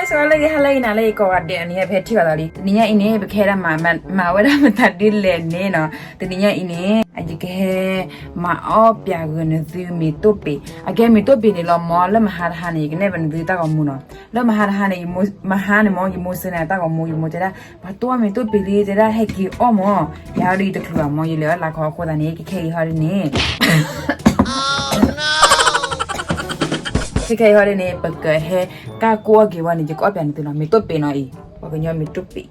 စ့ၢ်ကီးလၢဂ့ၤ ဟါလၢဂ့ၤ နၤလၢဂ့ၤ ကိးဂၤဒဲးန့ၣ် ဖဲထံၣ်ဘၣ်သးလံ. တနံၤညါအံၤန့ၣ် ပကဟဲဒၣ်မၤဝဲဒၣ်မတၤဒ်လဲၣ်န့ၣ်နီၤ. တနံၤညါအံၤန့ၣ် ယကဟဲမၤအီၣ်ပၠးဂ့ၤနသုမ့ၤတိၢ်ပ့ၤ. အကဲမ့ၤတိၢ်ပ့ၤန့ၣ်လီၤမၢ်, လၢမဟါတဟါန့ၣ် ယကနဲၣ်ပနသုတၢ်ဂီၤမူနီၤ. လၢမဟါတဟါန့ၣ် မဟါန့ၣ်မၢ် ယမိၢ်စၢၤန့ၣ်တၢ်ဂီၤမူ, ယမိၢ်တဲဒၣ် ပှၤတိၢ်အီၣ်မ့ၤတိၢ်ပ့ၤလံ တဲဒၣ် ဟဲက့ၤအီၣ်မၢ်. ယၤဒီးယတချုးဘၣ်မၢ်, ယလဲၤအီၣ်လၢခီအဃိသတးန့ၣ် ခဲခဲအံၤဟီဒ်န့ၣ် ခဲခဲအံၤဟီဒ်န့ၣ် ပကဟဲကၢ်ကိၢ်အီၣ်က့ၤဝဲန့ၣ် ယကအီၣ်ပၠးနသုနီၤ, မ့ၤတိၢ်ပ့ၤနီၤအံၤ, ပှၤကညီမ့ၤတိၢ်ပ့ၤ,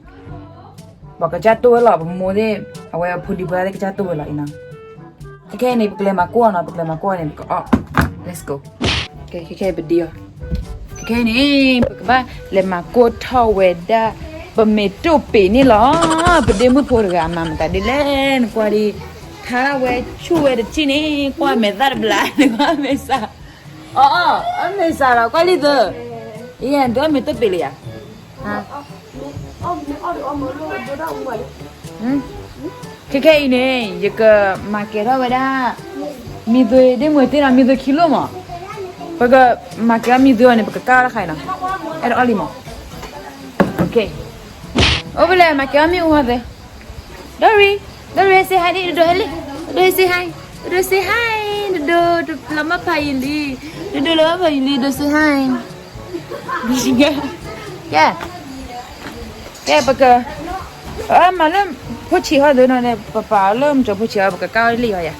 ပှၤကစၢ်တိၢ်ဝဲလီၤ, ပမိၢ်သ့ၣ် အဝဲဖိဒံဖိသၣ်သ့ၣ်ကစၢ်တိၢ်ဝဲလီၤအံၤနီၤ. ခဲခဲအံၤန့ၣ် ပကလဲၤမၤကိၢ်အီၤနီၤ, ပကလဲၤမၤကိၢ်အီၤန့ၣ် ပကအီၣ်, let's go. ခဲခဲအံၤပဒံအီၤ, ခဲခဲအံၤန့ၣ် ပကဘၣ်လဲၤမၤကိၢ်ထီၣ်ဝဲဒၣ် ပမ့ၤတိၢ်ပ့ၤန့ၣ်လီၤ. ပဒ့မုၣ်ဖိတဂၤအမၤမတၤဒ်လဲၣ် နကွၢ်ဒံး, ထါဝဲဆူၣ်ဝဲတထံၣ်န့ၣ် ကွၢ်မဲာ်သၣ်တဘျီ နကွၢ်မဲာ်စး, အီၣ်အီၣ် အမဲာ်စးလီၤ ကွၢ်လံသု, ယဲၢ်ဒိၣ်မ့ၤတိၢ်ပ့ၤလံယၤ ခဲခဲအံၤန့ၣ် ယကမၤကဲၤထီၣ်ဝဲဒၣ် မံသွ့ဒ့မုၣ်တ့ၢ်နီၤ, မံသွ့ခံလိၣ်မး, ပကမၤကဲၤအီၣ်မံသွ့အီၤန့ၣ် ပကကၢ်အီၣ်တခါအံၤနီၤ, အဲၣ်ဒိးအီၣ်လံမး, အိၣ်ဖဲလဲၣ် မၤကဲၤအီၣ်မံအူဟီသ့, ဒိရံ, ဒိရံ say hi ဒ် ဒိဒိဟဲလံ, ဒိဒိ say hi, ဒိဒိ say hi, ဒိဒိ လီၤမၢ်ဖးယံာ်လံ, ဒိဒိ လီၤမၢ်ဖးယံာ်လံ ဒိ say hi. ကဲ, ကဲ ပက, အမၤလၢဖိဆံးဟီဒ်နီၤန့ၣ် ပပာ်လၢမုၢ်ကၠီဖိဆံးဟီ ပကကၢ်အီၣ်လံဟီယၤ,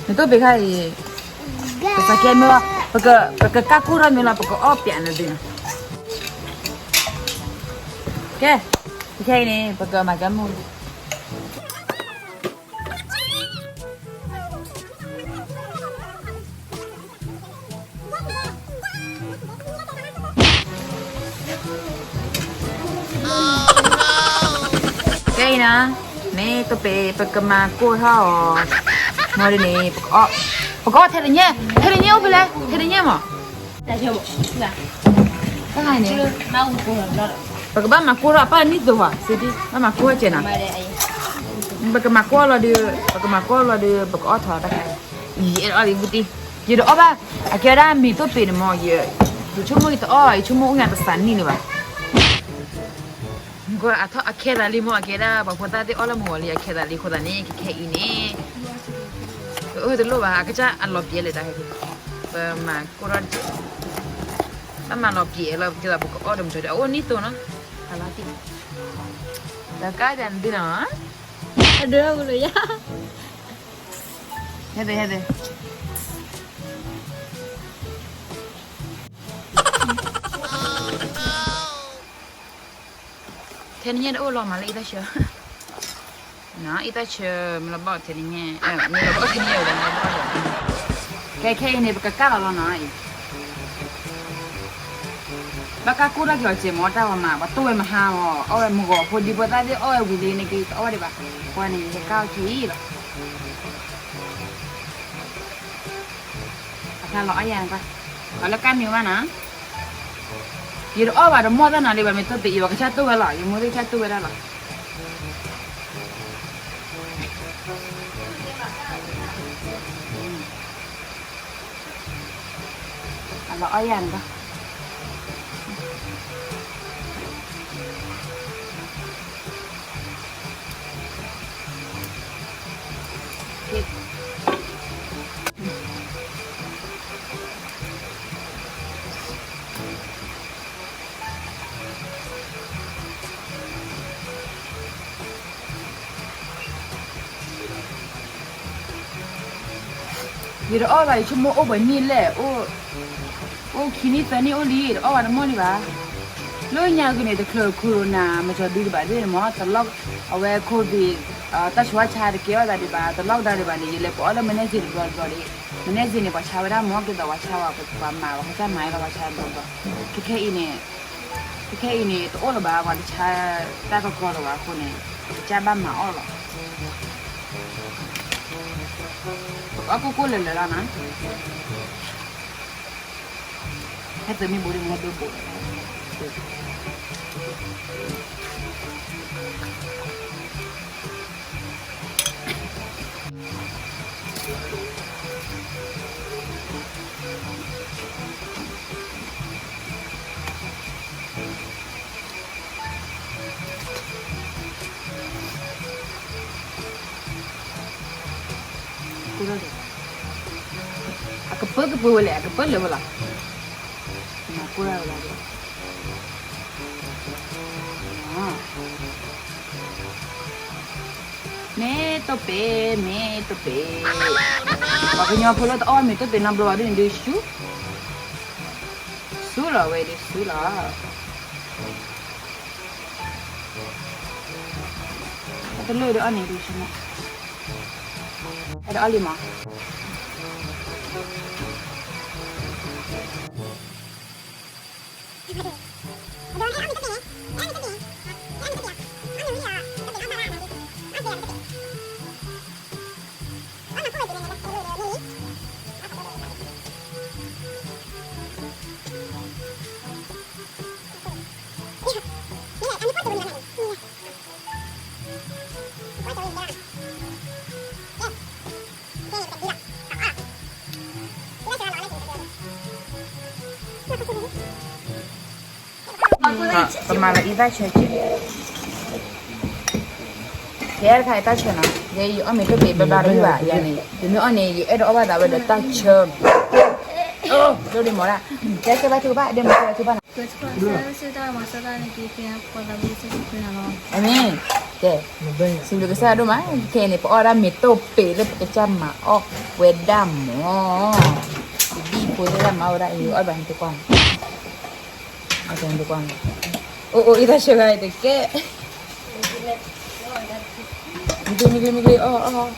နတိၢ်ပ့ၤခါအံၤ, ပစးကဲမ့ၢ်လီၤ, ပကကၢ်ကိၢ်ထီၣ်မ့ၢ်လီၤ ပကအီၣ်ပၠးနသုနီၤ, ကဲ, ခဲအံၤန့ၣ် ပကမၤကဲမုၢ် ကဲအံၤနီၤ, မ့ၢ်တပ့ၤ ပကမၤကိၢ်ထီၣ်အီၤ, မ့ၢ်ဒ်န့ၣ် ပကအီၣ်, ပကအီၣ်ထဲတညဲၣ်, ထဲတညဲၣ်အိၣ်ဖဲလဲၣ်, ထဲတညဲၣ်မး, တၢ်န့ၣ်, ပကဘၣ်မၤကိၢ်ထီၣ် ပၢ်နံၣ်သိးဟီ စ့ဒံ, ဘၣ်မၤကိၢ်ထီၣ်ကဲနီၤ, ပကမၤကိၢ်လီၤဒီး, ပကမၤကိၢ်လီၤဒီး ပကအီၣ်ထီၣ်တၢ်ခါ, ယအဲၣ်ဒိးအီၣ်လံဝံတံၢ်, ယတအီၣ်ဘၣ်, အကဲဒၣ်မ့ၤတိၢ်ပ့ၤန့ၣ်မး, ယဆိကမိၣ်ယတအီၣ်, ယဆိကမိၣ်အိၣ်ညါတစးနံၣ်လၢၤဘၣ် အခဲသးလံမ့ၢ် အကဲဒၣ် ပှၤဖိသၣ်သ့ၣ်အီၣ်လၢမုၢ်ဂီၤလံ အခဲသးလံ အဃိသတးန့ၣ် ခဲခဲအံၤန့ၣ်, အၢ တလိၣ်ဘၣ် အကစၢ်အလီၤပျဲလဲၤတၢ်ဟဲ, ပမၤကိၢ်ထီၣ်တကဲ, ဘၣ်မၤလီၤပျဲလီၤ ပကသးပကအီၣ်ဒီးမုၢ်ကၠီဒီး အအိၣ်နံၣ်သိးနီၤ, အလီၤတံၢ်, ဒီးကါဒၣ်နသုနီၤ, အဒိလၢယၤ, ဟဲသ့ ဟဲသ့ ထဲနံၣ်ညါတအိၣ်လီၤမးလၢအံသၣ်ဆၢ, အံသၣ်ဆၢ မ့ၢ်လီၤဘၣ်ထဲနံၣ်ညါ, မ့ၢ်လီၤဘၣ်ထဲနံၣ်ညါဝဲ, ခဲခဲအံၤန့ၣ် ပကကၢ်လီၤလီၤနီၤအံၤ, ဘၣ်ကၢ်ကိၢ်ထီၣ်က့ၤအီၤစဲးမ့ၢ်တၢ်ဝဲမး ပှၤတိၢ်ဝဲမဟါအီၤ အီၣ်ဝဲမုၢ်ဂီၤဖိဒံဖိသၣ်သ့ၣ်အီၣ်ဝဲဝံၤလံန့ၣ်က့ၤ တအီၣ်ဒံးဘၣ်, ပှၤန့ၣ် ယဟဲကၢ်အီၣ်က့ၤအံၤလီၤ. အဖျါလီၤအီၣ်ယၤန့ၣ်ကွၢ်, ပှၤလၢကၢ်မံၤဘၣ်နီၤ, ယတအီၣ်ဘၣ်တမီၢ်သၣ်နီၤလံ ဘၣ်မ့ၢ်တိၢ်ပ့ၤအံၤ ပှၤကစၢ်တိၢ်ဝဲလီၤ, ယမိၢ်သ့ၣ်ကစၢ်တိၢ်ဝဲဒၣ်လီၤ. အလီၤအီၣ်ယၤန့ၣ်ကွၢ်. ယတအီၣ်ဘၣ် ယဆိကမိၣ်အိၣ်ပှဲၤနံၣ်လဲၣ်, အိၣ်ခံနံၣ်သၢနံၣ်အိၣ်လံ တအီၣ်ဘၣ်တမီၢ်လံဘၣ်. လၢညါဂ့ၤန့ၣ် တချုး corona မ့ၢ်ကီၤဒုတဘၣ်ဒ်န့ၣ်မ့ၢ် တလီၢ် အဝဲ COVID တၢ်ဆူးတၢ်ဆါတကဲထီၣ်သးဒံးဘၣ် တ lockdown ဒံးဘၣ်န့ၣ် ယလဲၤပအီၣ်လၢ မနဲၣ်စ့ တဘျီတဘျီဒီး မနဲၣ်စ့န့ၣ် ပှၤဆါဝဲဒၣ်မ့ၢ်က့ၤသိးပှၤဆါဝဲ ပှၤမၤပှၤကစၢ်မၤလီၤပှၤဆါတဘျီတဘျီ. ခဲခဲအံၤန့ၣ် ခဲခဲအံၤန့ၣ် တအိၣ်လၢၤဘၣ် ပှၤတဆါတၢ်ကီကီလၢၤဘၣ်အဃိန့ၣ် ပကစၢ်ဘၣ်မၤအီၣ်လီၤ. ပကအီၣ်ကိၢ်ကိၢ်လၢာ်လၢာ်လီၤနီၤ. ဟဲသုးမ့ၢ်ဘူးဒ်မ့ၢ်ဟဲဒိဘူးလီၤ. အကပၢကပၢဝဲလဲၣ်, အကပၢလၢာ်ဝဲလီၤ. မၤကိၢ်ရၢ်ဝဲလီၤဒီး, မ့ၢ်တိၢ်ပ့ၤ, မ့ၢ်တိၢ်ပ့ၤ, ပှၤကညီဖိလၢတအီၣ်မ့ၤတိၢ်ပ့ၤနီတဘျီဘၣ်ဒ်န့ၣ်ဒုးဆူ, ဆူလီၤဝဲဒုးဆူလီၤ. တလိၣ်ဒုးအီၣ်န့ၣ်ဒုးဆူမး, အဲၣ်ဒိးအီၣ်လံမး. ပမၤလၢအံသၣ်ဆၢက့ၤ, ယအဲၣ်တခါအံသၣ်ဆၢနီၤ, ယဲယအီၣ်မ့ၤတိၢ်ပ့ၤဘၣ်ဘၣ်တဝံၣ်ဘၣ်, ယၤန့ၣ် ယမ့ၢ်အီၣ်န့ၣ် ယအဲၣ်ဒိးအီၣ်ဘၣ်သးဝဲဒီးတၢ်ဆၢ, ဒိၣ်ဒံးမးဒၣ်, ကဲကဲဘၣ်ထုကဖၣ်, ဒဲမၤကဲဘၣ်ထုကဖၣ်နီၤ. အမ့ၢ်, ကဲ, စံးဘျုးကစၢ်ဒိၣ်မး, ခဲအံၤန့ၣ် ပအီၣ်ဒၣ်မ့ၤတိၢ်ပ့ၤလၢပကစၢ်မၤအီၣ်ဝဲဒၣ်မး, ယဒ်ဖိသ့ၣ်တၢ်မၤအီၣ်ဝဲဒၣ်အံၤ အီၣ်ဘၣ်န့ၣ်တကွၢ်, အီၣ်တကွၢ်, အိၣ်အိၣ်အံသၣ်ဆၢဂၤတကဲ, မ့ၢ်ဂ့ၤမ့ၢ်ဂ့ၤမ့ၢ်ဂ့ၤ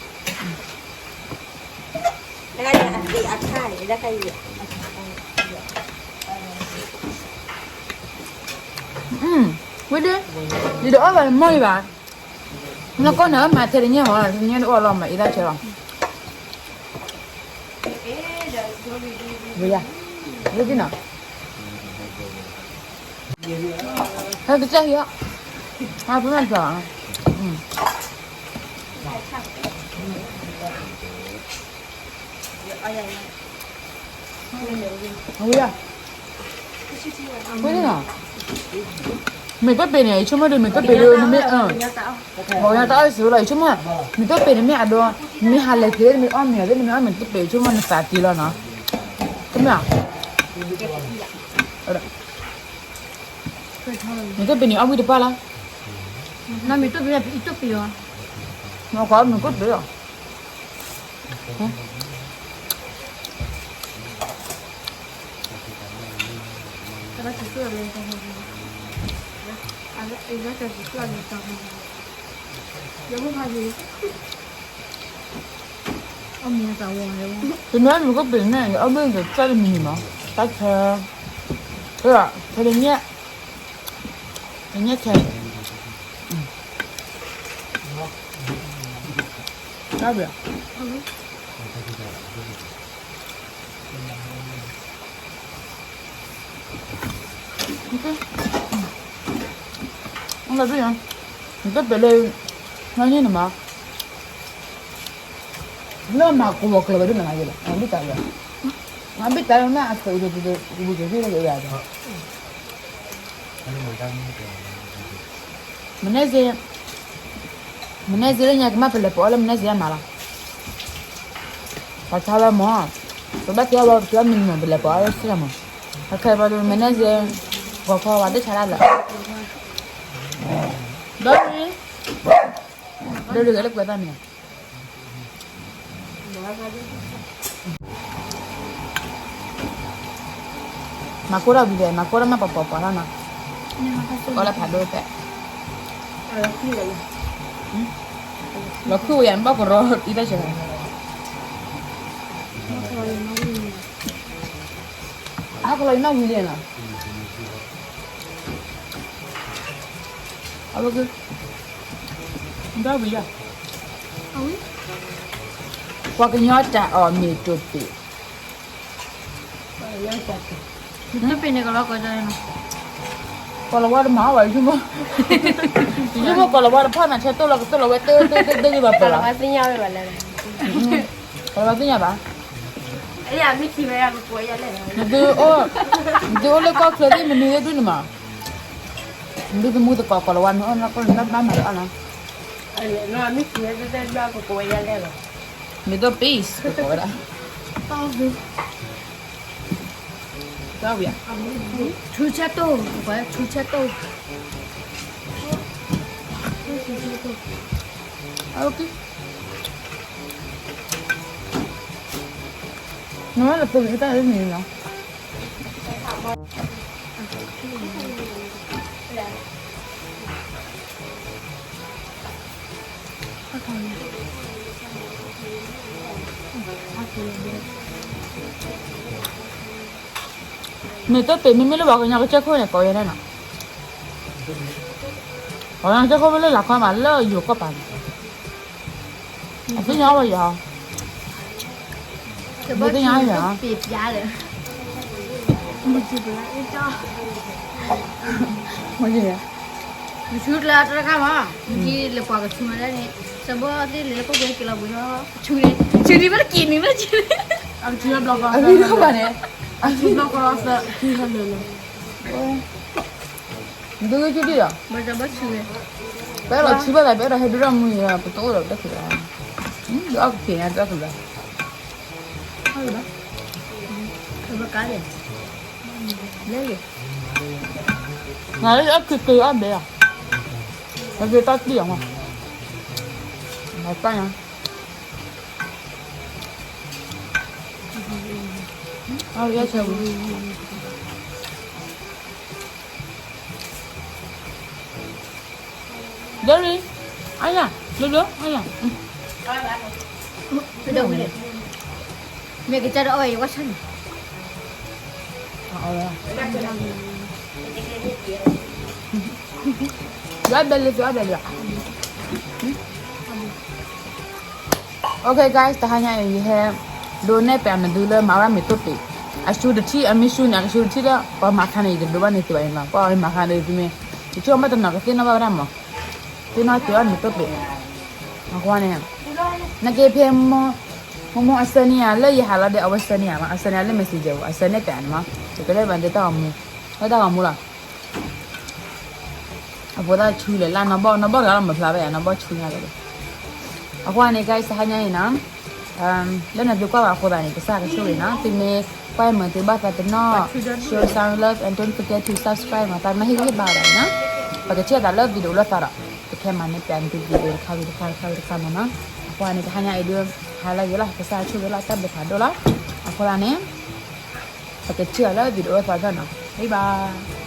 အီၣ်အီၣ်, ဝဲဒၣ်, ယတအီၣ်ဘၣ်မီၢ်အံၤဘၣ်, နကီၢ်န့ၣ်မၤထဲတညါမး, ထဲတညါတအီၣ်လီၤမး အံသၣ်ဆၢလီၤ, ဝဲယၤ, ဝဲဒၣ်နီၤ, ဟဲကစၢ်ဟံး, ဟးဖဲမ့ၢ်ကျီၤ, အဝဲယၤ, ဝဲဒၣ်နီၤ, မ့ၤတိၢ်ပ့ၤန့ၣ် ယဆိကမိၣ်ဒီး မ့ၤတိၢ်ပ့ၤဒီး နမ့ၢ်, ပှၤကညီတအီၣ်စ့ၢ်လီၤ ယဆိကမိၣ်, မ့ၤတိၢ်ပ့ၤန့ၣ်မ့ၢ်အဒိ, နမ့ၢ်ဟးလဲၤဖံး နမ့ၢ်အီၣ်မ့ၤအီၤသ့ၣ် နမ့ၢ်အီၣ်မ့ၤတိၢ်ပ့ၤ ယဆိကမိၣ်နသးတ့လီၤနီၤ, တမ့ၢ်ဧါ, မ့ၤတိၢ်ပ့ၤန့ၣ်အီၣ်ဝံၣ်တပၣ်လီၤ, နမ့ၤတိၢ်ပ့ၤ အံတိၢ်ပ့ၤလီၤ, နကွၢ်မ့ၤတိၢ်ပ့ၤလီၤ. တနွံမ့ၢ်ကပ့ၤန့ၣ် အဘ့ၣ်ကစၢ်တမံၤမး, တၢ်ဆၢ, ထဲတညါ, တညါဆၢ, တၢ်ဘျုး နကပ့ၤလၢ, နကပ့ၤလၢ, နန့ၣ်နမၤ, လၢမၤကိးဂီၤကျၢၤဝဲဒၣ်နမၤယဲလီၤ, မၤဘံၣ်တၢ်လၢ, မၤဘံၣ်တၢ်လၢနအသုး, ဝံၤက့ၤဝံၤလၢက့ၤဝဲဒၣ်, မနဲစ့, မနဲစ့လၢညါကမၣ်ပလဲၤပအီၣ်လၢမနဲစ့အမၤလီၤ. ပှၤဆါလၢမး, ပဘၣ်ကဲအီၣ်ဝဲပကဲအီၣ်မံၤမး ပလဲၤပှၤအီၣ်လၢစ့လီၤမး, အခဲအံၤပှၤဒိးမနဲစ့, ပှၤဖီဝဲတဆါဒၣ်လၢ, ဒီး, ဒီးလူၤဂဲၤလၢကွဲးသၣ်မံၤ, မၤကိၢ်တၢ်ဝံၤဒီး မၤကိၢ်တၢ်မ့ၢ်ပှၤပှၤပှၤလီၤနီၤ, ကီလၢဖးဒိၣ်ဖဲ, လီၤခုၣ်ဝဲယၤ နဘၣ်ကရီအံသၣ်ဆၢ, အကလီၤယနီၣ်ဝံၤလံနီၤ, အဝဲက, ဒၣ်ဝံၤယၤ, ပှၤကညီတၢ်အီၣ်မ့ၤတိၢ်ပ့ၤ, မ့ၤတိၢ်ပ့ၤန့ၣ်ကလီၤကီး, ကီၤလၤဝါတမၤအီၣ်ဘၣ် ယဆိကမိၣ်, ယဆိကမိၣ်ကီၤလၤဝါတဖၣ်န့ၣ် ဆၢတိၢ်လီၤကတိၢ်လီၤဝဲတၢ်တၢ်တၢ်တၢ်ဂ့ၤဘၣ်ပၢၢ်လီၤ, ကီၤလၤဝါသ့ၣ်ညါဘၣ်, ကီၤလၤဝါသ့ၣ်ညါဘၣ်, နသု, နသုအိၣ်လၢကီၢ်ချၢသ့ၣ်မနုၤသ့ၣ်ဒုန့ၣ်မး, နသုသမူသကိးကီၤလၤဝါန့ၣ် နဘၣ်မၤလၢအီၣ်လီၤ, မ့ၢ်ကဝဲလဲၣ်လီၤ မ့ၢ်တပ့ၢ် ပကိးဝဲဒၣ် ထူဆဲတိၢ် ပကိးဝဲထူဆဲတိၢ် နဝဲလၢဖိလၢတၢ်လၢန့ၣ်လီၤ မ့ၢ်တပ့ၢ်မ့မ့ၢ်လၢပှၤကညီကစၢၢ်ခိၣ်န့ၣ် ကိးယဲၢ်န့ၣ်နီၤ, ပှၤကညီကစၢၢ်ခိၣ်မ့ၢ်လၢလာ်ခီမးလၢယိၤကီၢ်ပၤန့ၣ်, အသ့ၣ်ညါဝဲယၤ, မ့ၢ်သ့ၣ်ညါယၤ, မ့ၢ်ယၤ နဆူကျါတခါမး, နကလဲၤပှၤကဆူမးဒၣ်န့ၣ်, စဘီသ့ၣ်လဲၤလၢပှၤကဲက့ၤလီၤပှ့ၤလီၤ, ဆူန့ၣ်, ဆူန့ၣ်ဘၣ်တက့ၢ်န့ၣ်ဘၣ်ဆူန့ၣ်, အကဘၣ်န့ၣ်, အကဘၣ်ကီလီၤသး, ဒုးက့ၤက့ၤဒံးလီၤ, ပအဲၣ်ဒိးဆူဘၣ်သး ပအဲၣ်ဒိးဟဲဒုးထီၣ်မူန့ၣ် ပတအိၣ်ဒီးပတၢ်ခံးဘၣ်, ဒုးအီၣ်ကဖံးညါ ဒုးအီၣ်ကဖံးဘၣ်, လဲၤလံ, နအီၣ်ခံးက့ၤအီၣ်ဘဲလီၤ, နက့ၤတၢ်တံၢ်အီၤမး, နပၢ်ညါ, အီၣ်ယဲၢ်ဆၢဝံၤ Jerry, အယၤ, ဘျိဘျိ, အယၤ, မ့ၢ်ကစၢ်တအီၣ်ဝဲယဝဲဆၢန့ၣ်, ယဘဲလၢယဘဲလၢ Okay guys, တဟါညါအံၤ ယဟဲဒိးနဲၣ်ပျးနသုလၢမၤဝဲဒၣ်မ့ၢ်တိၢ်ပ့ၢ်, အရှူတထံၣ် အမ့ၢ်ရှူန့ၣ် အကရှူတထံၣ်လၢ ပှၤမၤခါန့ၣ် ယတဒိးဘၣ်န့ၢ်သုဘၣ်န့ၣ်လီၤ, ပှၤမၤခါန့ၣ်သုမ့ၢ် ယဆိကမိၣ်တနီၤကသ့ၣ်နီၣ်ဘၣ်ဝဲဒၣ်မး, သ့ၣ်နီၣ်က့ၤအီၤမ့ၢ်တိၢ်ပ့ၢ်, အဃိန့ၣ် နက့ၤဖဲ မိၢ်မိၢ်အဆၢန့ၢ်ယၤလၢယဟးလီၤဒီး အဝဲဆၢန့ၢ်ယၤမး, အဆၢန့ၢ်ယၤလၢ messenger ပူၤ အဆၢန့ၢ်ပျးန့ၣ်မး, ယကလဲၤဘၣ်ဒ်တၢ်ဂီၤမူ, လၢတၢ်ဂီၤမူလီၤ. အဖိသၣ်ဆူလဲၣ်လၢနီၢ်ဘီၣ်, နီၢ်ဘီၣ်တဂၤလီၤမၤဖျါဝဲယၤ, နီၢ်ဘီၣ်ဆူညါလီၤဒီး, အဃိန့ၣ် guys တဟါညါအံၤနီၤ, လၢနသုကွၢ်ဘၣ်အဃိသတးန့ၣ် ကစၢ်ကဆိၣ်ဂ့ၤနီၤ, သုမ့ၢ်ကွၢ်မုာ်သုဘၣ်သးတနီၣ် show some love and don't forget to subscribe မး, တၢ်မ့ၢ်ဟ့ၣ်ဂံၢ်ဟ့ၣ်ဘါဘၣ်နီၤ, ပကထံၣ်အသးလၢ video လၢသးဒီး ပကဟဲမၤန့ၢ်ပျးနသု video တခါဝံၤတခါ တခါဝံၤတခါမးနီၤ, အဃိန့ၣ် တဟါညါအံၤဒုး ဟါလၢဂ့ၤလီၤ, ကစၢ်ဆိၣ်ဂ့ၤလီၤ, တၢ်ဘျုးဖးဒိၣ်လီၤ, အဃိသတးန့ၣ် ပကထံၣ်အီၤလၢ video လၢသးဖျၢၣ်နီၤ, bye bye.